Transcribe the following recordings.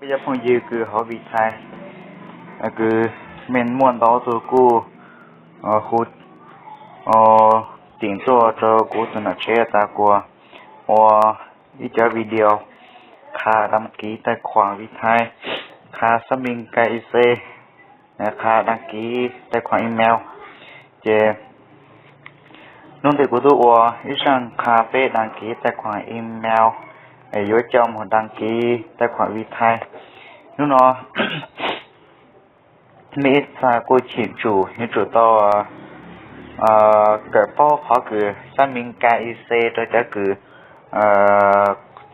Peb cov phooj ywg kws hauv Vitae, kws mej muaj ntau tug kuj hu tim tuaj rau kuv tus nom tswv tas kuas ua ib cov video qha đăng ký tài khoản Vitae, qha xác minh K Y C, qha đăng ký tài khoản email. Ces hnub ntawd kuv twb ua ib zaaj qha peb đăng ký tài khoản email, yuav coj mus đăng ký tài khoản Vitae. Hnub no mej ib txha kuj cheem tsum yuav tsum tau kawm paub qhov kws xác minh K Y C rau cov kws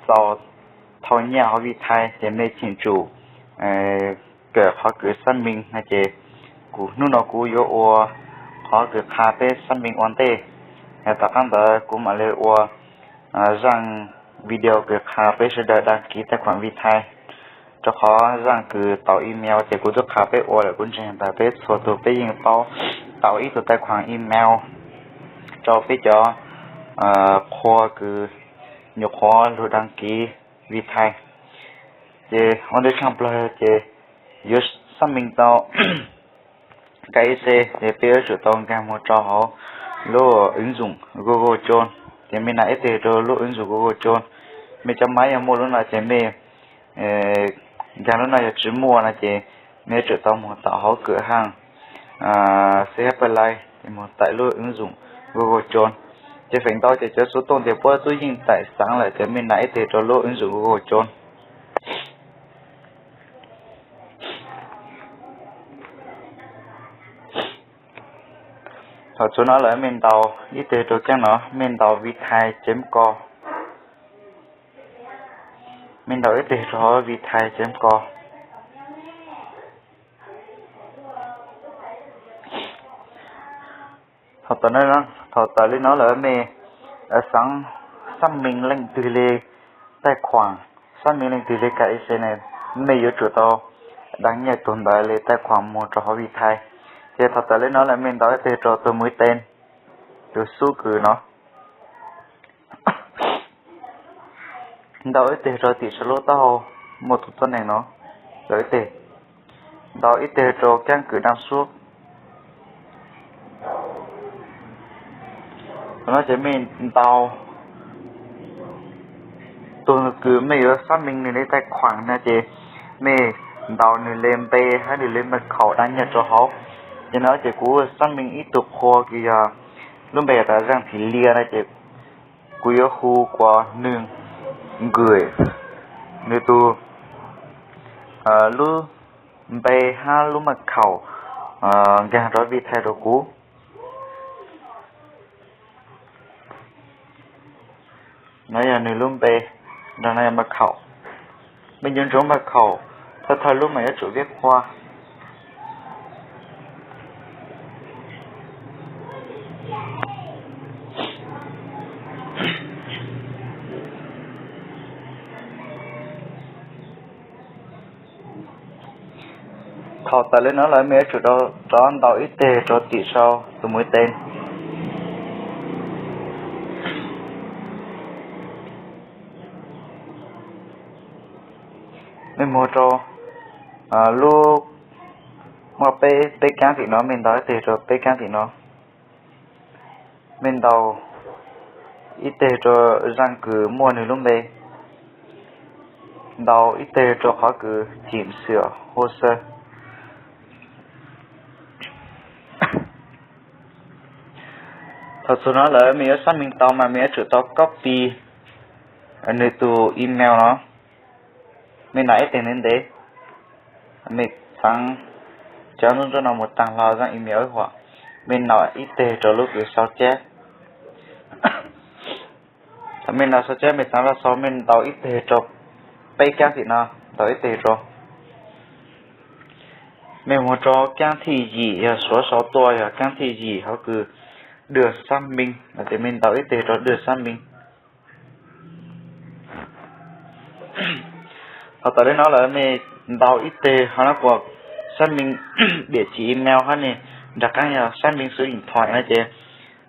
txaus thau nyaj hauv Vitae, ces mej cheem tsum kawm qhov kws xác minh no ces kuv hnub no kuv yuav ua qhov kws qha peb xác minh ua ntej. Tom qab ntawd kuv mam li ua zaaj video kws qha peb sawv daws đăng ký tài khoản Vitae, rau qhov zaaj kws tau email ces kuv twb qha peb ua lawm, kuv ntseeg tas peb txhua tug peb yeej paub tau ib tug tài khoản email rau peb cov qhua kws nyuam qhuav lug đăng ký Vitae. Ces ua ntej tshaaj plawg ces yuav xác minh tau K Y C ces peb yuav tsum tau nkaag moog rau hauv lub ứng dụng Google Chrome. Ces mej nav ib teg rau lub ứng dụng Google Chrome. Mej cov maiv yog muaj lub no ces mej nkaag lub no, yog tsi muaj no ces mej yuav tsum tau moog tom hauv kawm haaj C H Play ces moog taim lub ứng dụng Google Chrome. Ces feem ntau ces cov xov tooj ces puab tub yeej taim xaav lawm, ces mej nav ib teg rau lub ứng dụng Google Chrome. Thaum txug no lawm mej ntaus ib teg rau keeb no, mej ntaus Vitae chấm com. Mej ntaus ib teg rau Vitae chấm com. Thaum tawm li no lawm mej xaav xác minh leej twg li tài khoản, xác minh leej twg li K Y C ne, mej yuav tsum tau đăng nhập tug ntawd li tài khoản moog rau hauv Vitae. Ces thaum tawm li no lawm mej ntaus ib teg rau tus mũi tên, tus xub kws no. Ntaus ib teg rau tim sau lub taub hau muaj tus tuab neeg no, ntaus ib teg. Ntaus ib teg rau keeb kws đăng xuất. Thaum no ces mej ntaus tug kws mej yuav xác minh nws li tài khoản no ces mej ntaus nws li npe hab nws li mật khẩu đăng nhập rau hauv. Ces no ces kuv xác minh ib tug qhua kws yog lub npe tas Zaj Thim Lias no ces kuv yuav hu kuas nws gửi nws tug lub npe hab lub mật khẩu nkaag rau Vitae rau kuv. No yog nws lub npe, no yog mật khẩu. Mej yuav ntsuv mật khẩu thawj thawj lub mas yuav tsum viab qhua. Thaum tawm li no lawm mej yuav tsum rov ntaus ib teg rau tim sau tus mũi tên. Mej moog rau lub muaj peb, peb keeb tim no, mej ntaus ib teg rau peb keeb tim no. Mej ntaus ib teg rau zaj kws muaj nws lub npe. Ntaus ib teg rau qhov kws chỉnh sửa hồ sơ. Thaum txug no lawm mej yuav xác minh tau mas mej yuav tsum tau copy nws tus email no. Mej ntaus ib teg ntev ntev, mej xaav cov ntsuab ntsuab no mus taag hlo zaj email ib huam. Mej ntaus ib teg rau lub kws sau cab. Thaum mej ntaus sau cab mej xaav vaj sau mej ntaus ib teg rau peb keeb tim no, ntaus ib teg rau. Mej moog rau keeb thij yim yog suav sau tuaj yog keeb thij yim hauv kws đưa xác minh no ces mej ntaus ib teg rau đưa xác minh. Thaum tawm li no lawm mej ntaus ib teg hov no kuas xác minh địa chỉ email hab ne, nram qab yog xác minh số điện thoại no ces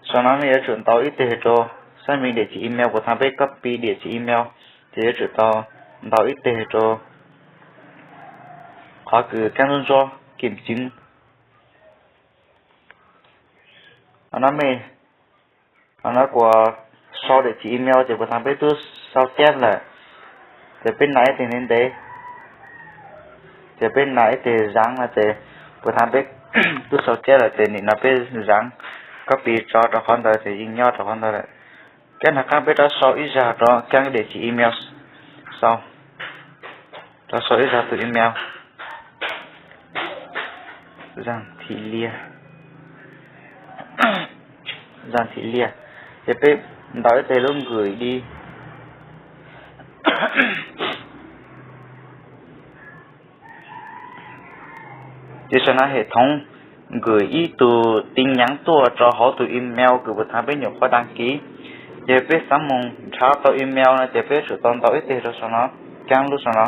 sau no mej yuav tsum ntaus ib teg rau xác minh địa chỉ email kuas thaum peb copy địa chỉ email ces yuav tsum tau ntaus ib teg rau Qhov kws kab ntsuab ntsuab kiểm chứng. Qhov no mej, qhov no kuas sau địa chỉ email ces puas thaam peb tub sau chép lawm, ces peb nais ib teg ntev ntev, ces peb nais ib teg dán no ces puas thaam peb tub sau chép lawm ces nim no peb dán copy tso rau qhov ntawd ces yeej nyob rau qhov ntawd lawm. Kab nraag qaab peb rov sau ib zag rau kab địa chỉ email sau, rov sau ib zag tus email. Zaj Thim Liaj, Zaj Thim Liaj, ces peb ntaus ib teg lub gửi đi. Ces saum no hệ thống gửi ib tug tin nhắn tuaj rau hauv tus email kws puas thaam peb nyuam qhuav đăng ký. Ces peb xav moog nrhav tau email no ces peb tsum tau ntaus ib teg rau saum no, kab lub saum no.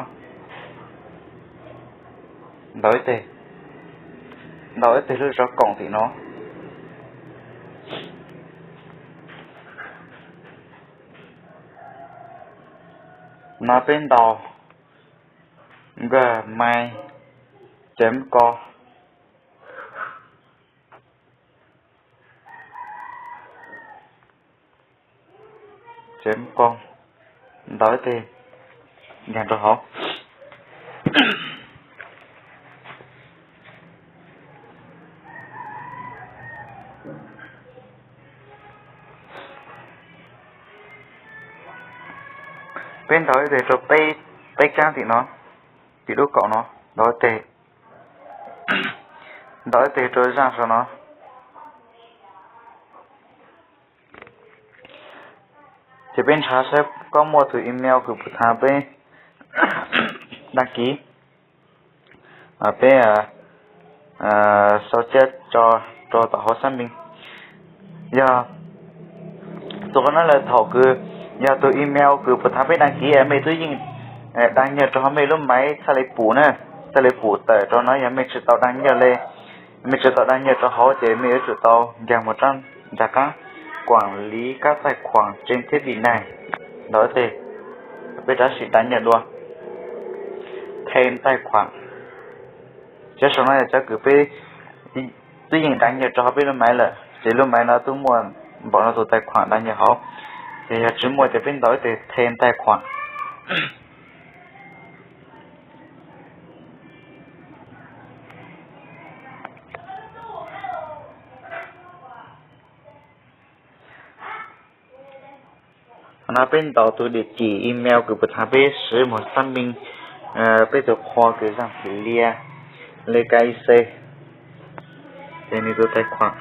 Ntaus ib teg, ntaus ib teg lub zov koom tim no. No peb ntaus gmail chấm com, chấm com, ntaus ib teg nkaag rau hauv. Peb ntaus ib teg rau peb, peb kab tim no, tim lub kaum no, ntaus ib teg, ntaus ib teg rau zaj saum no. Ces peb nrhav saib koj muaj tus email kws puas thaam peb đăng ký, peb sau chép tso rau tom hauv xác minh. Yog tus qhov no lawm thaum kws yog tus email kws puas thaam peb đăng ký mej tub yeej đăng nhập rau hauv mej lub máy txhaj le pum na, txhaj le pum tawm rau no. Yog mej tsis tau đăng nhập le, mej tsis tau đăng nhập rau hauv ces mej yuav tsum tau ncaag mus rau nraag qaab quản lý các tài khoản trên thiết bị này, ntaus ib teg, peb rov sim đăng nhập dua, thêm tài khoản. Cov saum no yog cov kws peb tub yeej đăng nhập rau hauv peb lub máy lawm ces lub máy no tub muaj npaum no tus tài khoản đăng nhập hauv. Ces yog tsis muaj ces peb ntaus ib teg thêm tài khoản. Qhov no peb ntaus tus địa chỉ email kws puas thaam peb siv moog xác minh peb tus qhua kws Zaj Phim Liaj, L K I C, ces nws tus tài khoản,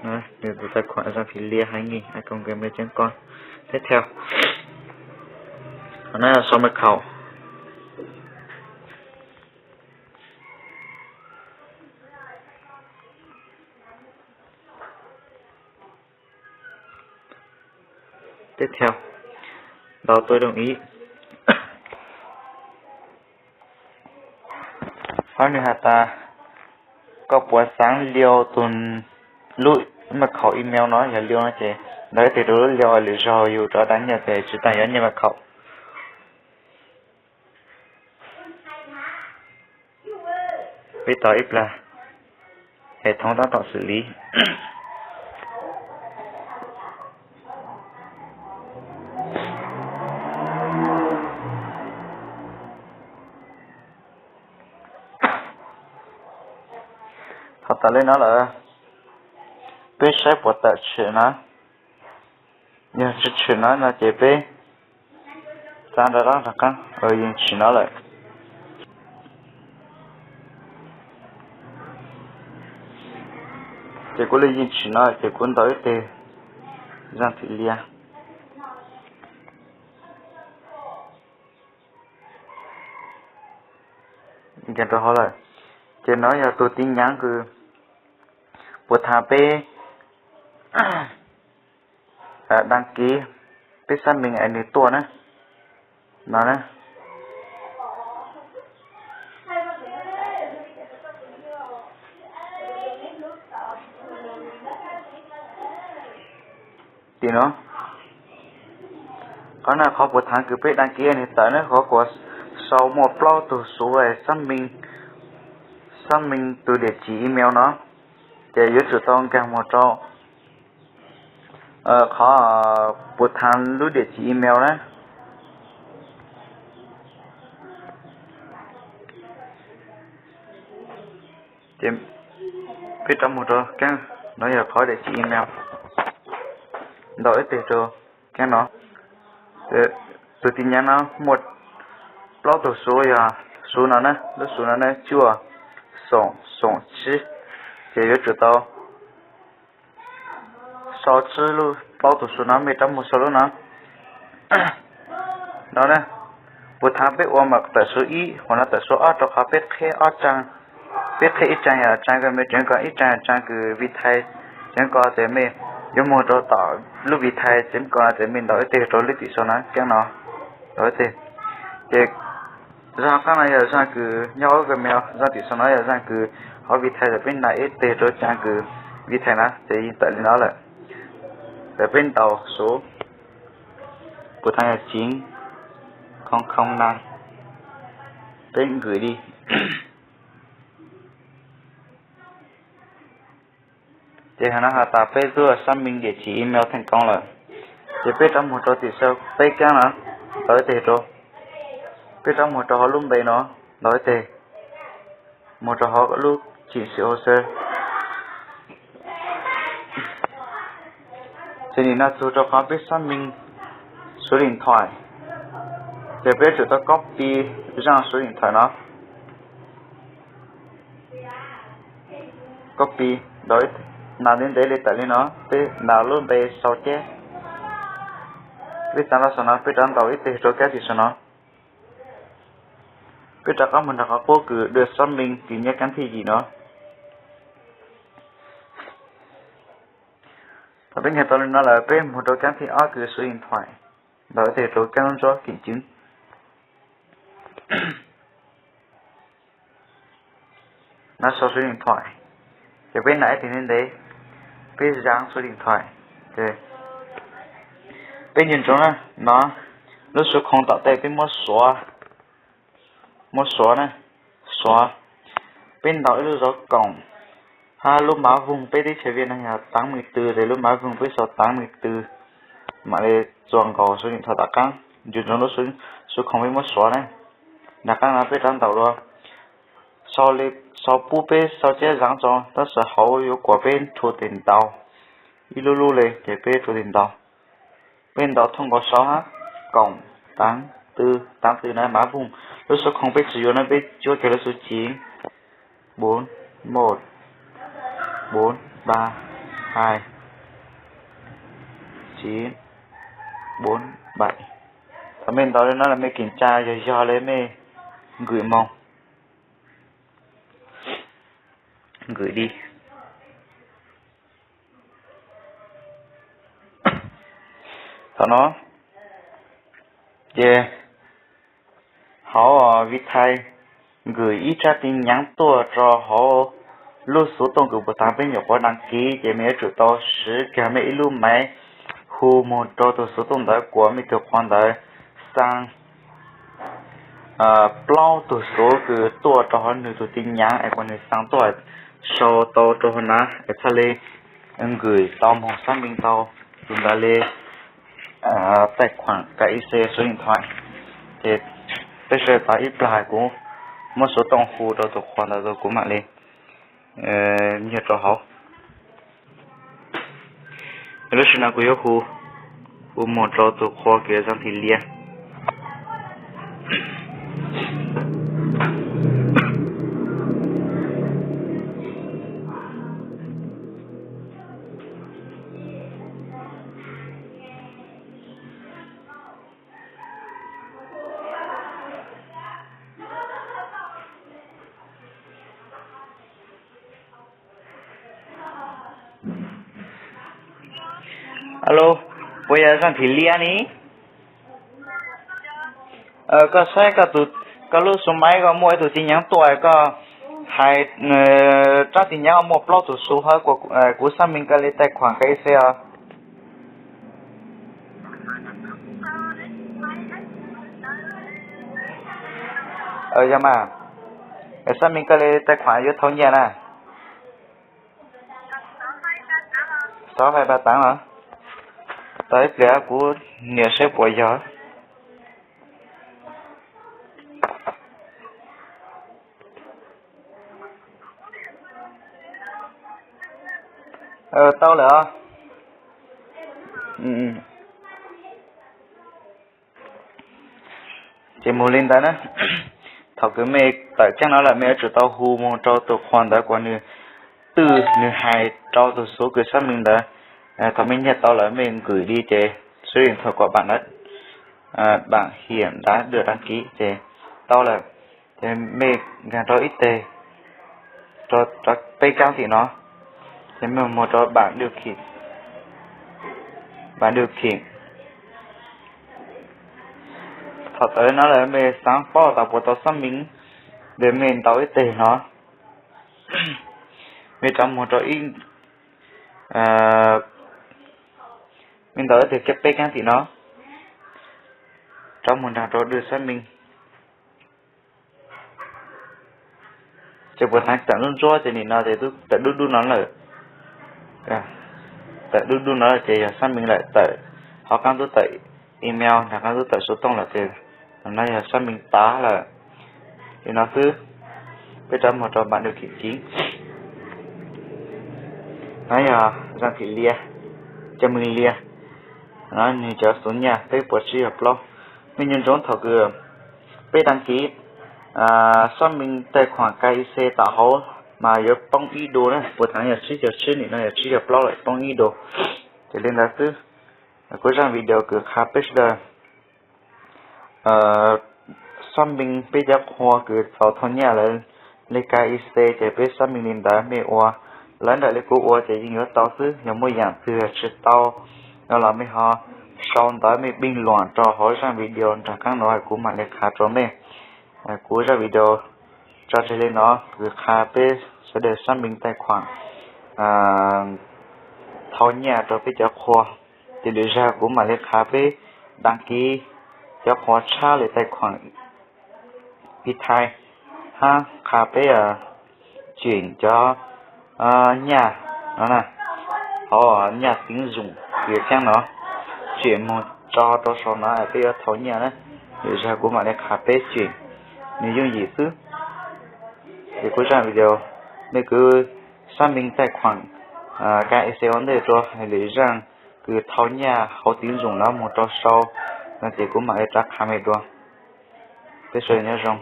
nws tus tài khoản Zaj Phim Liaj hai nghìn a còng gmail chấm com. Tiếp theo, qhov no sau mật khẩu. Tiếp theo, ntaus tôi đồng ý. Hov nws has tas koj puas xaav liu tus lub mật khẩu email no, yog liu no ces ntaus ib teg rau lub liu, lwm zaug yus rov đăng nhập ces tsis tas yuav niaj mật khẩu. Peb tos ib plag, hệ thống tab tom xử lý. Thaum tas li no lawm, peb saib puas tawm tshwm no. Yog tsis tshwm no no ces peb txav nrov rov rov qab, yeej tshwm no lawm. Ces kuv li yeej tshwm no ces kuv ntaus ib teg Zaj Phim Liaj. Ces no yog tus tin nhắn kws puas thaam peb đăng ký, peb xác minh es nws tuaj na, no na. Tim no, Qhov no qhov puv thav kws peb đăng ký nws tawm ne, qhov kuas sau muaj plaub tug xuv xab meej, xab meej tus địa chỉ email no, ces yuav tsum tau nkag mus rau qhov puv thav lub địa chỉ email na. Ces peb rov mus rau keeb no yog qhov địa chỉ email, ntaus ib teg rau keeb no. Tus tin nhắn no muaj plaub tug xuv, yog xuv no na, lub xuv no na, cuaj xoom xoom tsib. Ces yuav tsum tau sau tsib lub, plaub tug xuv no, mej rov mus sau lub no. No na, puv thav peb ua mas tawm xuv ib, hos no tawm xuv ob rau qhov peb qheb ob tsaa. Peb qheb ib tsaa yog tsaa kws mej tseev ko, ib tsaa tsaa kws Vitae tseev ko, ces mej yuav mus rau tom lub Vitae tseev ko ces mej ntaus ib teg rau lub tim sau no, keeb no, ntaus ib teg. Ces zaaj qaab no yog zaaj kws nyob hauv Gmail, zaaj tim sau no yog zaaj kws hauv Vitae, ces peb ntaus ib teg rau tsaa kws Vitae na, ces yeej tawm li no lawm. Ces peb ntaus xuv, puv thav yog chín không không năm, peb gửi đi. Ces hov no has tas peb tuaj xác minh địa chỉ email thành công lawm. Ces peb rov mus rau tim sau peb keeb no, ntaus ib teg rau. Peb rov mus rau hauv lub npe no, ntaus ib teg, mus rau hauv lub chỉnh sửa hồ sơ. Ces nim no txug rau qhov peb xác minh số điện thoại. Ces peb tsum tau copy zaaj số điện thoại no. Copy, ntaus ntev ntev li tawm li no, peb ntaus lub npe sau ceb. Peb txav rau saum no, peb rov ntaus ib teg rau keeb tim saum no. Peb rov qab mus nrog qhov qub kws được xác minh kws nyob keeb thib yim no. Thaum peb nkag tau li no lawm, peb mus rau keeb thib ob kws số điện thoại, ntaus ib teg rau keeb ntsuab kiểm chứng. Ntaus số điện thoại, ces peb ntaus ib teg ntev ntev, peb dán số điện thoại. Peb nco ntsoov na, no lub số không tom tej peb muab xuav, muab xuav na, xuav. Peb ntaus ib lub dấu cộng, hab lub mã vùng, peb teb chaws Việt Nam yog tám mươi tư, ces lub mã vùng peb sau tám mươi tư, mam li txuas nkaus số điện thoại tom qaab, nco ntsoov lub số không peb muab xuav na. Nram qaab no peb rov ntaus dua, sau pub peb sau ceb dán tso, tab sis hauv yuav kuas peb rhuav tes ntaus ib lub lub li, ces peb rhuav tes ntaus. Peb ntaus thông báo sáu hab, cộng tám tư, tám tư na, mã vùng. Lub số không peb tsis yuav na, peb cuab kiag lub số chín, bốn một, bốn ba hai, chín bốn bảy. Thaum mej ntaus li no lawm mej kiểm tra yog yog li mej gửi màu, gửi đi. Thaum no ces hauv Vitae gửi ib tsab tin nhắn tuaj rau hauv lub xuv tooj kws puv thav peb nyuam qhuav đăng ký, ces mej yuav tsum tau siv kiag mej ib lub maiv hu mus rau tug xuv tooj ntawd kuas mej tug qhua ntawd xaa plaub tug xuv kws tuaj rau hauv nwg tug tin nhắn es kuas nwg xaa tuaj, sau tau rau hauv na es txhaj li gửi tau moog xác minh tau tus ntawd li tài khoản K Y C số điện thoại. Ces peb sawv daws ib plag kuv muab xuv tooj hu rau tus qhua ntawd kuv mam li nyuag rau hauv. Lub sij hawm no kuv yuav hu, hu mus rau tus qhua kws Zag Thim Lias. Alo, puas yog Zag Thim Lias ne? Koj saib koj lub xuv maiv ko muaj ib tug tin nhắn tuaj, koj hais tsab tin nhắn muaj plaub tug xuv hab kuv xác minh koj li tài khoản K Y C os. Yog mas, xab mees koj li tais khuam yuav thau nyiaj na? Xov hais pab taav los? Tau ib pliag kuv nias saib puas yog. Tau lawm os. Ces mus li ntawd na. Thaum kws mej tawm tseeb no lawm mej yuav tsum tau hu mus rau tus qhua ntawd kom nws twj nws hais rau tus xuv kws xab mees ntawd. Thaum mej nyiaj tau lawm mej nkws li ces số điện thoại của bạn đã, bạn hiện đã được đăng ký ces tau lawm. Ces mej nkag rau ib teg, rau peb kab tim no, ces mej mus rau bản điều khiển. Thaum tawm no lawm mej xaav paub tas puas tau xác minh, ces mej ntaus ib teg no. Mej rov mus rau ib, mej ntaus ib teg peb kab tim no, rov mus nraag rau điều xác minh. Ces puas thav tawm ntsuab ntsuab ces nim no ces tawm dub dub no lawm. Tawm dub dub no lawm ces yog xác minh lawm, tawm hauv qab tub tawm email, nraag qab tub tawm số điện thoại lawm ces no yog xác minh tav lawm. Li no xwb, peb rov mus rau bản điều khiển chính. No yog Zaj Phim Lias, Cov Mws Lias, no nws cov xuv nyiaj peb puas tsib caug plaub. Mej nco ntsoov thaum kws peb đăng ký xác minh tài khoản K Y C tam hauv mas yuav poob ib đô na, puas thav yog tsib caug tsib, nim no yog tsib caug plaub lawm, poob ib đô. Ces li ntawd xwb, kuv zaj video kws qha peb sawv daws xác minh peb cov qhua kws tau thau nyiaj lawv li K Y C ces peb xác minh li ntawd mej ua lawv nraim li kuv ua ces yeej yuav tau xwb, yog muaj yaam twg tsi tau no los mej ho sau ntawv mej bình luận rau hauv zaj video nraag qaab no kuv mam li qha rau mej. Kuv zaj video tso tseg li no, kws qha peb sawv daws xác minh tài khoản thau nyiaj rau peb cov qhua. Ces lwm zag kuv mam li qha peb đăng ký cov qhua tshab li tài khoản Pi Thai hab qha peb chuyển cov nyiaj no na, hauv nyiaj tín dụng kws tseeb no, chuyển mus tso rau saum no peb yuav thau nyiaj na. Lwm zag kuv mam li qha peb chuyển, nws yooj yim xwb. Ces kuv zaj video, mej kwv xác minh tài khoản K Y C ua ntej rua, lwm zaj kws thau nyiaj hauv tín dụng no mus rau sau no ces kuv mam li rov qha mej dua. Peb sawv daws nyob zoo.